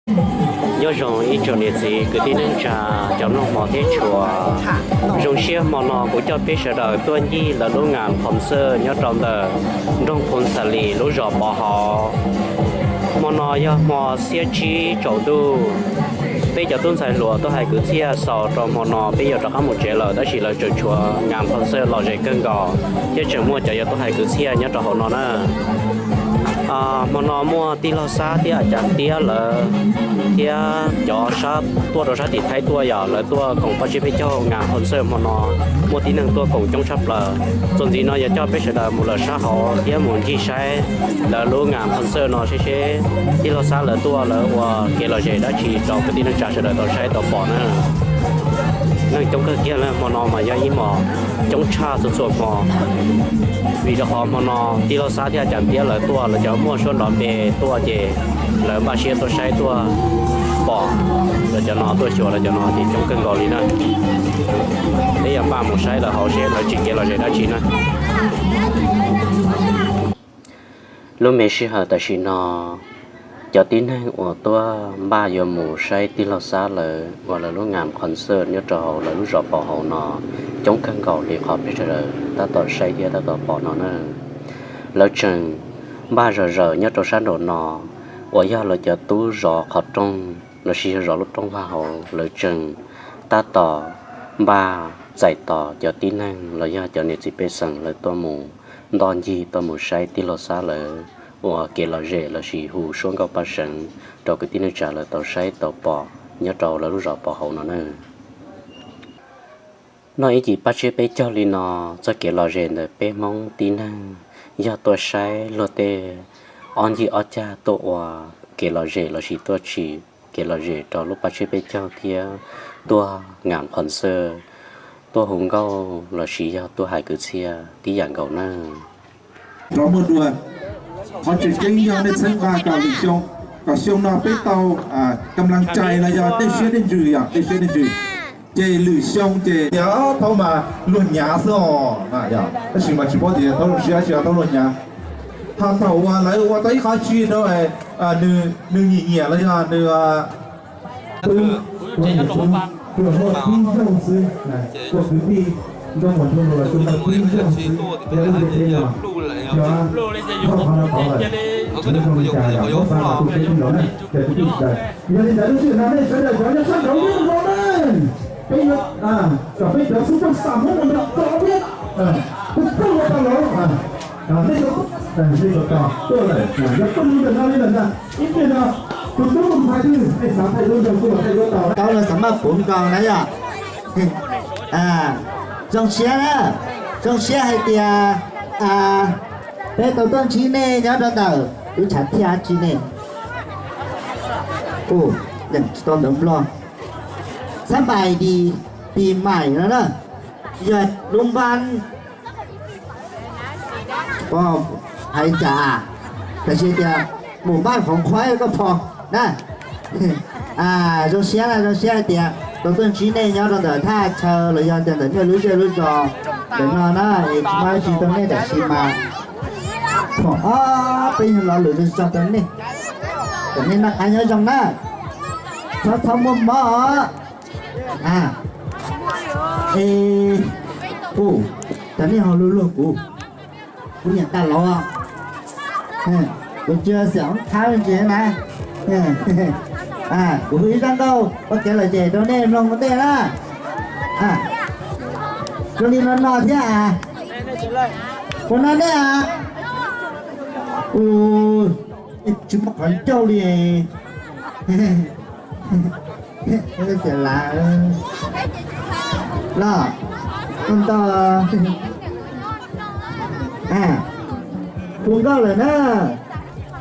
Nyob zoo ib tsoom niam txiv kwv tij neej tsa, cov mloog hmov thiab tshua. Zoo siab hmo no kuv coj peb sawv daws tuaj ncig lawv lub ngam concert nyob rau ntawm nroog Phoos Xas Lis lub zos Pov Hauv. Hmo no yog hmo xiab tsib tsaus ntuj. Peb cov tub ntxhais hluas tuaj hais kwv txhiaj xaus rau hmo no peb yuav rov qab mus tsev lawm, tab sis lawv tseem tshuav ngam concert lom zem kawg nkaus thiab tseem muaj cov yuav tuaj hais kwv txhiaj nyob rau hauv no na. Hmo no muaj tij laug Xab thiab a cas tiab lawv thiab cov sab tuaj rau sab tim Thaib tuaj yom, lawv tuaj koom paj tsiab peb caug ngam concert hmo no. Muaj tib neeg tuaj koom coob tshaj plaws. Txuas ntxiv no yuav coj peb sawv daws mus lawm sab hauv thiab mus ncig saib lawv lub ngam concert no seb seb tij laug Xab lawv tuaj lawv ua kev lom zem dab tsi rau kwv tij neej tsa sawv daws tau saib tau pom na. Neeg coob kawg kiag na, hmo no mas yog ib hmos coob tshaj txhua txhua hmo. Vim rau qhov hmo no tij laug Xab thiab a cas tiab lawv tuaj, lawv cov muaj suab nrov npe tuaj ces lawv npaj siab tuaj saib tuaj pom lawv cov no, tuaj xyuas lawv cov no ces coob kawg nkaus li na. Peb yuav npaj mus saib lawv hauv seb lawv tsim kev lom zem dab tsi na. Lub me sij hawm tam sim no, cov tib neeg uas tuaj npaj yuav mus saib tij laug Xab lawv uas lawv lub ngam concert nyob rau hauv lawv lub zos Pov Hauv no coob kawg nkaus li qhov peb sawv daws tab tom saib thiab tab tom pom no na. Lawv tseem npaj zom zaws nyob rau sab nraum no uas yog lawv cov tub zov qhov rooj lossis yog zov lub rooj vag hauv, lawv tseem tab tom npaj txais tos cov tib neeg los yog cov niam txiv pej xeem lawv tuaj mus ntoj ncig tuaj mus saib tij laug Xab lawv ua kev lom zem lossis hu suab nkauj paj seev rau kwv tij neej tsa lawv tau saib tau pom nyob rau lawv lub zos Pov Hauv no na. Noj ib cim paj tsiab peb caug li no, txoj kev lom zem ntawm peb Hmoob tib neeg yog tuaj saib luag tej ob ncig ob cag tuaj ua kev lom zem lossis tuaj tsim kev lom zem rau lub paj tsiab peb caug thiab tuaj ngam qhov ntxawg, tuaj hu nkauj lossis yog tuaj hais kwv txhiaj tib yam nkaus na. Rov muaj dua, qhov tseem ceeb yog nej txhawb nqa kom lwm xyoo, kom xyoo no peb tau kam laj cai los yog dej siab dej ntsws, yog dej siab dej ntsws. Ces lwm xyoo ces tias thaum mas luag nyav xwb os, tab sis mas tsis paub tias thaum zoo siab tsis yog thaum luag nyav. Ho thaum uas lawv ua tau ib qho tsi rau nws nyiam nyiam los yog nws pw, ua niam tub, tsuas muaj tib zaug xwb, ua kwv tij, nkauj muam nraug nus los tsuas muaj tib zaug xwb, yog lub ntiaj teb no, yog thaum qhov no tau lawm, zoo li cas yog muab pab los tu peb tij laug na, cov kwv tij sawv daws. Yog li ntawd lub sij hawm no nej sawv daws cov nyob sab nraud yeej zoo na, peb yuav kom peb cov xub pwg xam muab mus nrog tso thiab, kuv pheej ua tau los, nej, nej kom tos tuaj lawm, yog pheej li ntawm no li ntawm ntag, ib pliag no tus tub mus hais twg nej xav thaij duab nrog tuaj thaij duab tau. Tau los xav maj puv nkaus na yom. Zoo siab na, zoo siab hais tias peb tau tuaj ntsib nej nyob rau ntawm lub tshav thiab ntsib nej. Ua, tsis tau ntawv Nplog, xab npais pis mais no na, yog lub npab, hais cas, tab sis tias mus npab qhov qhuaib koj pho na. Zoo siab na, zoo siab hais tias tau tuaj ntsib nej nyob rau ntawm thaj chaw los yog tias ntawm nej lub zej lub zos ntawm no na, es tsis muaj dab tsi rau nej tab sis mas peb yog lo lus zoo zoo rau nej, kom nej noj qab nyob zoo na, txhob txhob muaj mob os. Es, ua, cas nej ho luag luag kuv, kuv niam tais los, kuv tsis xav thab ntsis na. Kuv hu ib zaj nkauj ua kev lom zem rau nej mloog ua ntej na. Zoo li no no thiab, ua no nej, ua, tsis muaj qhov ncauj li. Xiam lav los, ntau, hu nkauj lawm na,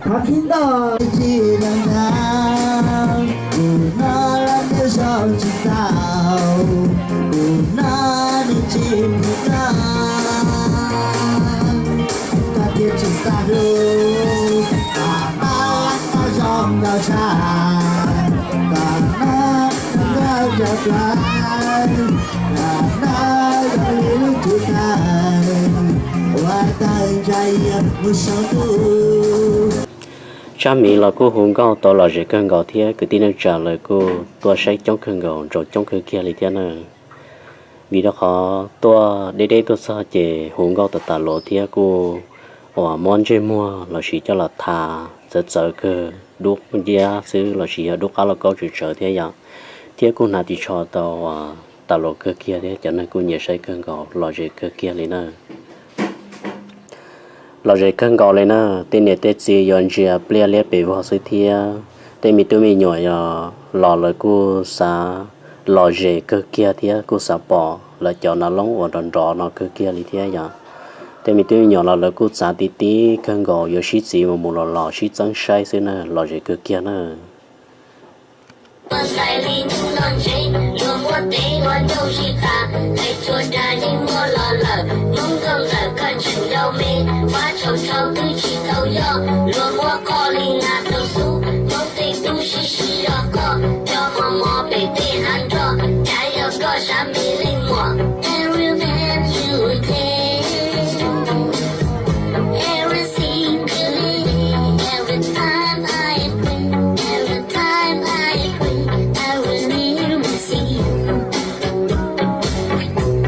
thov khib nkauj. Kuv no lab ntiaj zaug tsis tau, kuv no nws tsis pum no, koj thiaj tsis xav hlub. Koj no lab ntiaj zaug tau tshaj, koj no nws lab cov plaws, koj no zoo li lub tswv tawm uas tawm ntsa yam mus saum ntuj. Tsab miv los kuj hu nkauj tau lom zem kawg nkaus thiab kwv tij neej tsa lawv kuj tuaj saib coob kawg nkaus, nrau coob kawg kiag li thiab na. Vim rau qhov tuaj deb deb tuaj txog ces hu nkauj tas tas los thiab kuj uas muab ntsej muag lossis coj los tha txawv txawv kawg, dub nciab xwb lossis yog dub qab lauj kaub tsawv tsawv thiab yom, thiab kuj hnav ris tsho tau tas los kawg kiag thiab cov neeg kuj nyiam saib kawg nkaus, lom zem kawg kiag li na. Lom zem kawg nkaus li na, tej niam tej txiv yuav ntsia pliaj liab pes vog xwb thiab tej me tub me nyuam yog los lawv kuj xav lom zem kawg kiag thiab kuj xav pom lawv cov nas loob uas nrov nrov no kawg kiag li thiab yom. Tej me tub me nyuam los lawv kuj txav ti ti kawg nkaus, yuav sib txiv mus mus los los sib txeeb saib xwb na, lom zem kawg kiag na.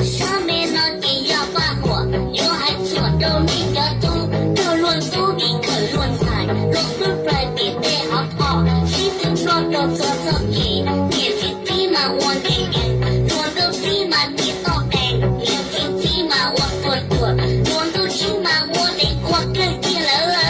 Sab me no ces yog Paj Huam yuav hais txuas rau nej cov tub, raug luag ntxub vim khawm luag ntxhais, luag pub plawg tim tej hauv phom, sib tw ploj rau txhua txoj kev, niam txiv txib mas ua nkees nkees, luag ntuj txib mas tim toj qees, niam txiv txib mas ua tuag tuag, luag ntuj txib mas ua dev quag kawg kiag lawm.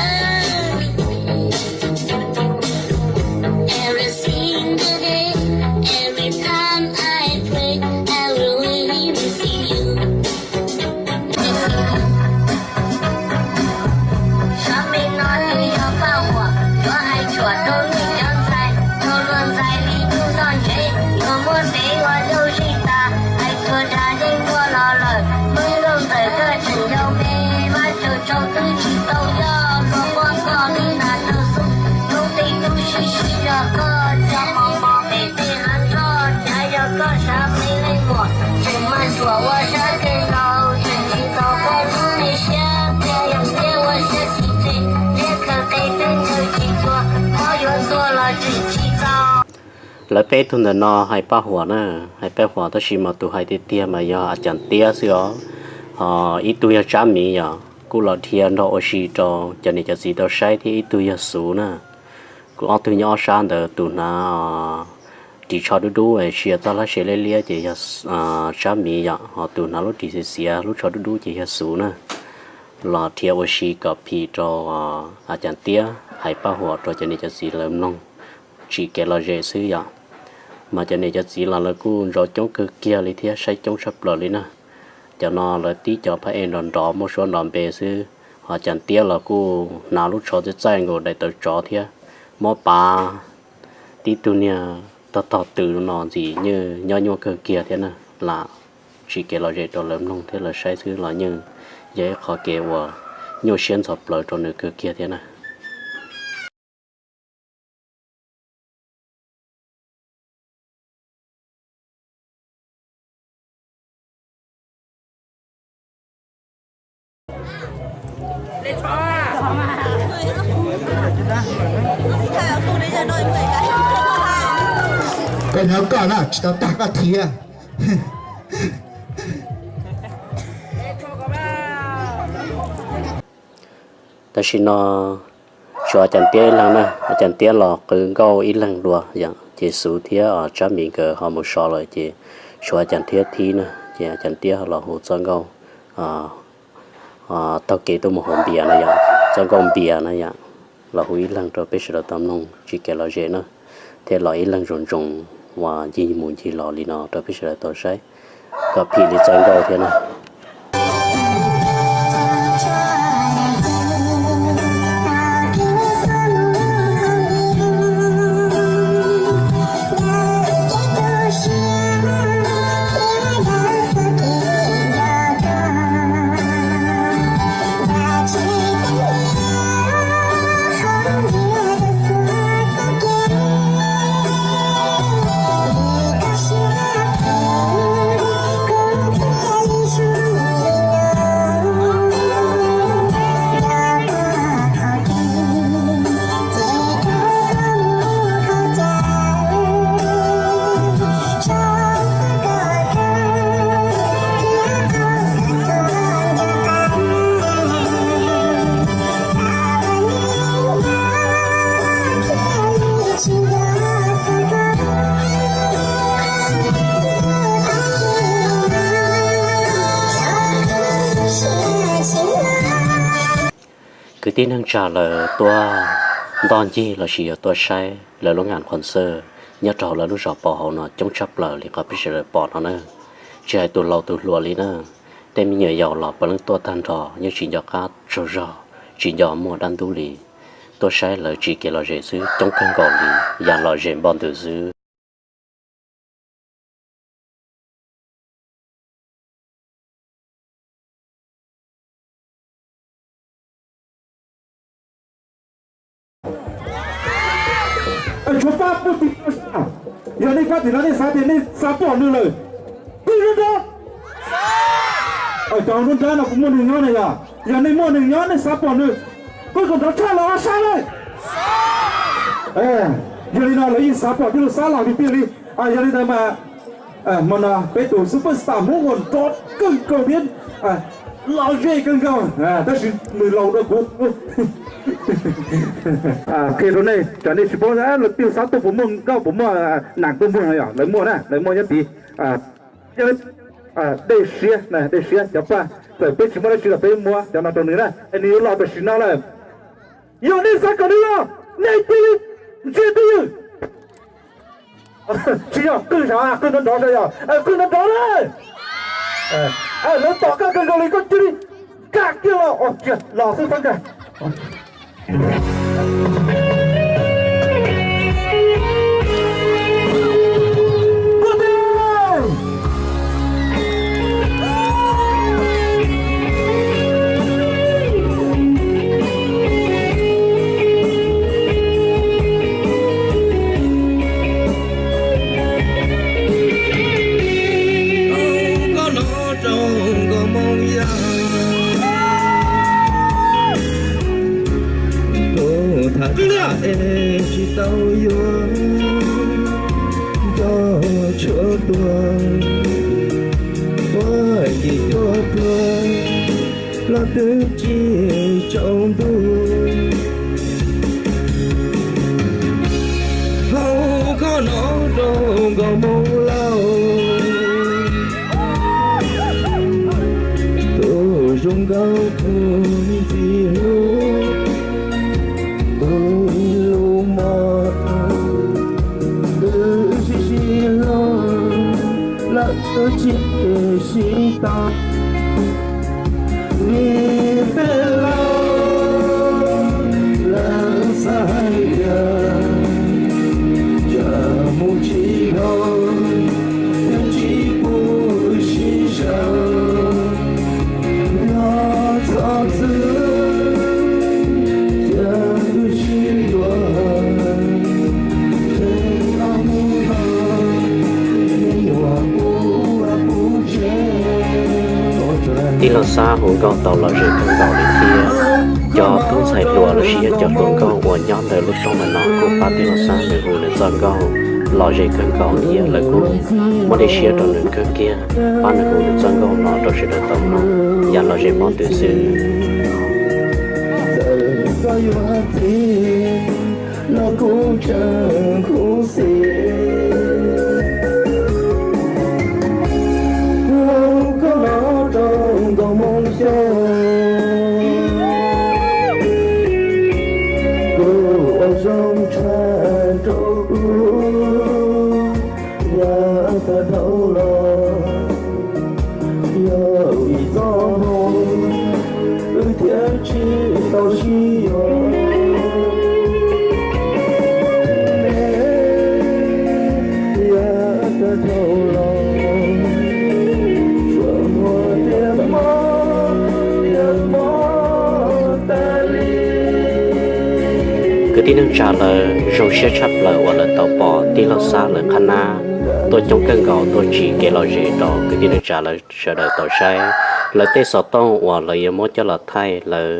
Sab me no ces yog Paj Huam yuav hais txuas rau nej cov ntxhais, raug luag ntxais li tub toj ntsev, luag muab dev ua zaug zij tas, hais txhua dag yeej tuaj los lawm, Hmoob Nkauj Ntxawm koj tseem yau me, Vajtswv tsaug twb tsis tau yog, luag muab koj li nas raug xub, lub tej tub sib sib zog koj, cov mos mos pem tej hav nroj, cav yog koj sab me leej muam, tseem mag suam ua sab kawg nkaus, tseem tsis tau koj lub me siab, pliag yog siab ua siab tsis tseg, neb khaws qe twb ntshaw tsis txuag, mob yuav tuag los tseem tsis txaus. Lawv peb tug ntawm no hais Paj Huam na, hais Paj Huam tab sis mas tus hais tiag tiag mas yog A Cas Tiab xwb os. Ho ib tug yog Tsab Miv yom, kuj los dhia nrog ua si rau cov niam cov txiv tau saib thiab ib tug yog Xuv na. Kuj ob tug nyob ob sab ntawd, tus hnav ris tsho dub dub sia txoj hlab se liab liab ces yog Tsab Miv yom, ho tus hnav lub ris xiav xiav lub tsho dub dub ces yog Xuv na. Los dhia ua si kom phim rau A Cas Tiab hais Paj Huam rau cov niam cov txiv lawv mloog, tsim kev lom zem xwb yom. Mas cov niam cov txiv los lawv kuj nrau coob kawg kiag li thiab saib coob tshaj plaws li na. Cov no lawv tib cov phab ej nrov nrov muaj suab nrov npe xwb, ho Cas Tiab los kuj hnav lub tsho txaij txaij nkaus daim tawv tsov thiab, muab pav tib tug niag tog tog tw no ntxim nyuaj nyuaj kawg kiag thiab na. Lam tsim kev lom zem rau lawv mloog thiab lawv saib xwb los yeej yog ib qho kev uas nyuaj siab ntxhov plawv rau nws kawg kiag thiab na. Koj nyob koj na, tsis tau tag koj thiab. Tam sim no tshuav Cas Tiab ib leeg na, Cas Tiab los qw nkauj ib leeg dua yom, ces Xuv thiab Tsab Miv nkawd ho mus so lawm ces tshuav Cas Tiab thib na, ces Cas Tiab los hu txoj nkauj taug kev tuaj mus hauv npias na yom, txoj nkauj npias na yom, los hu ib leeg rau peb sawv daws tau mloog tsim kev lom zem na, thiab los ib leeg zoo zoo uas ncig mus ncig los li no rau peb sawv daws tau saib kom phim li txoj nkauj thiab na. Tib neeg tsa lawv tuaj ntoj ncig lossis yog tuaj saib lawv lub ngam qhov xwb nyob rau hauv lawv lub zos Pov Hauv no coob tshaj plaws li qhov peb sawv daws pom no na. Tsis hais tus laus tus hluas li na, tej me nyuam yaus los puav leej tuaj tag nrho, yeej tsis nco qab tsaug zog, tsis nco muaj dab ntub li. Tuaj saib lawv tsim kev lom zem xwb coob kawg nkaus li, yam lom zem npaum ntawd xwb. Tshuav pab pug tim no, yog nej pab tim no nej xav tias nej xav pom nws lawm, kawg nrov nrov. Cov nruab nrab no kuv muaj neeg nyob na yog, yog nej muaj neeg nyob nej xav pom nws, koj kom nrov tshaj los ho sab lawm. Yog li no lawv yeej xav pom tij laug Xab Los tiag tiag li. Yog li ntawd mas hmo no peb tus super star Hmoob uas nrov kawg nkaus thiab lom zem kawg nkaus, tab sis nws laus dua kuv. Qhia rau nej, tsam nej tsis paub tij laug Xab tuaj puas muaj nkauj puas muaj nam tuaj muag no yog lawv muaj na, lawv muaj nyob tid. Dej siab, dej siab cov paj, txawm peb tsis muaj dab tsi los peb muab cov no rau nws na, es nws yuav los tam sim no lawm. Yog nej xav kom nws los, nej cia li ntsia twj ywm. Tsis yog qwj sav, qwj nrov nrov sav, yog qwj nrov nrov na. Lawv tom koj kawg nkaus li, koj cia li kam kiag los, los xwb txhob nkag. Koj no rau nkauj Hmoob yog tus tham es tsis tau yuav, nco tshuav tuag ua kis cuaj pluag, los twb tsis tsaus ntuj. Hau koj no rau nkauj Hmoob laus, tus zoo nkauj tus ntxim hlub, tus lus mos tus sib sib hlub, los twb tsis sib tau. Vim peb laus lawm xav hais tias tsam mus tsis dhau, yeej tsis pub sib sau. Yog txhob txwm cia wb sib yuav, tsev no mus no, me nyuam kuv kuv tsev. Tij laug Xab hu nkauj tau lom zem kawg nkaus li thiab. Cov tub ntxhais hluas lossis yog cov hluas nkauj uas nyob ntawm lub roob ntawm no kuj pab tij laug Xab nws hu nws txoj nkauj lom zem kawg nkaus thiab lawv kuj muab dej siab rau nws kawg kiag, pab nws hu nws txoj nkauj no rau sawv daws tau mloog yam lom zem npaum ntawd xwb. Los kuv tseem khuv xim, koj los rau nkauj Hmoob Xyooj, kuv ua zoo tshaj rau kuv, yam tag dhau los yog vim txoj hmoo wb thiaj tsis tau sib yuav. Yam tag dhau los tsuas muaj tias mob, tias mob tas li. Kwv tij neej tsa lawv zoo siab tshaj plaws uas lawv tau pom tij laug Xab lawv qhab nab tuaj coob kawg nkaus tuaj tsim kev lom zem rau kwv tij neej tsa lawv sawv daws tau saib. Lawv tej xov tooj uas lawv yuav muab coj los thaij lawv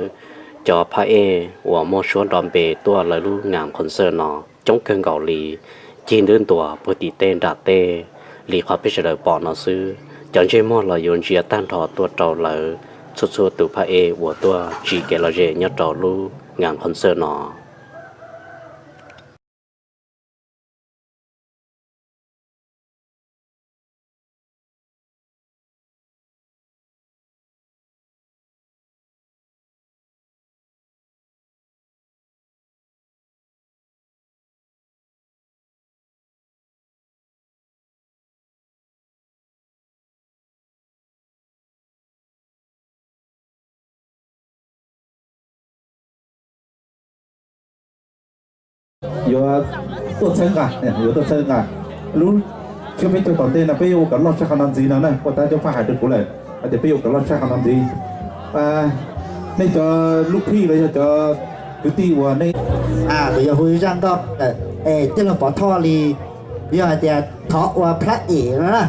cov phab ej uas muaj suab nrov npe tuaj lawv lub ngam qhov ntxawg no coob kawg nkaus li, cig ntub ntuas puag tim tej nram tej li qhov peb sawv daws pom no xwb. Cov ntsej muag los yuav ntsia tag nrho tuaj rau lawv txhua txhua tus phab ej uas tuaj tsim kev lom zem nyob rau lub ngam qhov ntxawg no. yuav tuaj txhawb nqa, yuav tuaj txhawb nqa. Lub tshiab peb caug tom ntej no peb yuav ua kom loj tshaj qhov no ntxiv no na, ua tab coob faj hais rau kuv lawm hais tias peb yuav ua kom loj tshaj qhov no ntxiv. Nej cov lub phij los yog cov kwv tij uas nej, kuv yuav hu zaj nkauj lawm es tij laug Pov Thoj li, yog hais tias thov ua plab em no na,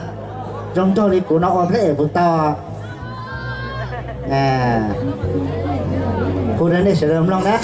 zoo nraug li kuv no ua plab em puas tau? Hu rau nej sawv daws mloog na.